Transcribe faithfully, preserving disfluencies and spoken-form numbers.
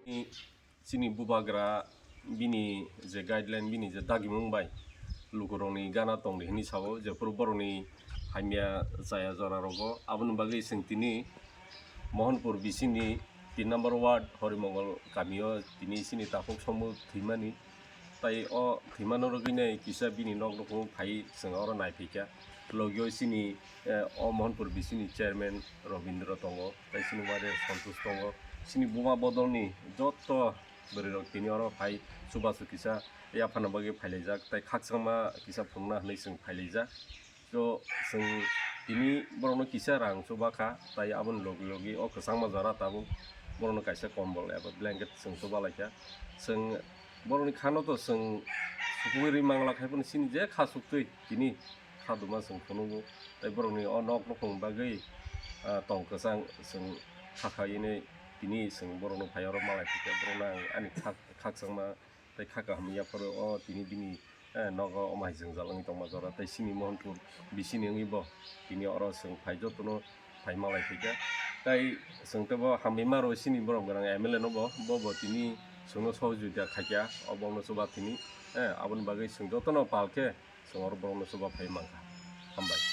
Chini bubagra bini je guideline, bini je dagimung bai lukurokni gana tongdi hwnwi sao, jephuru borokni hamya chaya jorarogo. Aboni bagwi chwng tini Mohanpur bisingni tin number ward Horimongol kamio tini chini takhuk somo thwimani. Tai o thwimano rwgwinai kisa bini nok nukhung phai chwng oro naiphaikha. Logio chini, eh, o Mohanpur bisingni chairman Robindra tongo, tai chini wade Santosh tongo. Chini buma bodolni joto bwrwirok tini oro phai chubachu kisa yaphana bagwi phailaijak, tai khakchangma kisa phunukna hwnwi chwng phailaijak. So, chwng tini borokno kisa rang chuba kha, tai aboni logi logi o kwchangma jora tabuk borokno kaisa kombol eba blanket chwng chuba lai kha. Chwng borokni khano to chwng sukwi rwi mangla khai phano chini je kha suktwi tini kha duma chwng phunugo. Tai borokni o nok nukhung bagwi, ah, tong kwchang chwng kha kha ini tini chwng borokno phai oro malai phikha, borokno ang ani khak-, khakchangma tai kha kaham yapharo o tini bini, eh, nogo omo hai jwngjal wngwi tongma jora. Tai chini Mohanpur bisini wngwi bo tini oro chwng phai jotono phai malai phikha. Tai chwng tebo hamwi maro chini borok gwnang M L A no bo, bo bo tini chwngno sohojogita khaikha, o bokno chuba tini, eh, aboni bagwi chwng jotono pal khe chwng oro borokno chuba phai mankha. Hambai.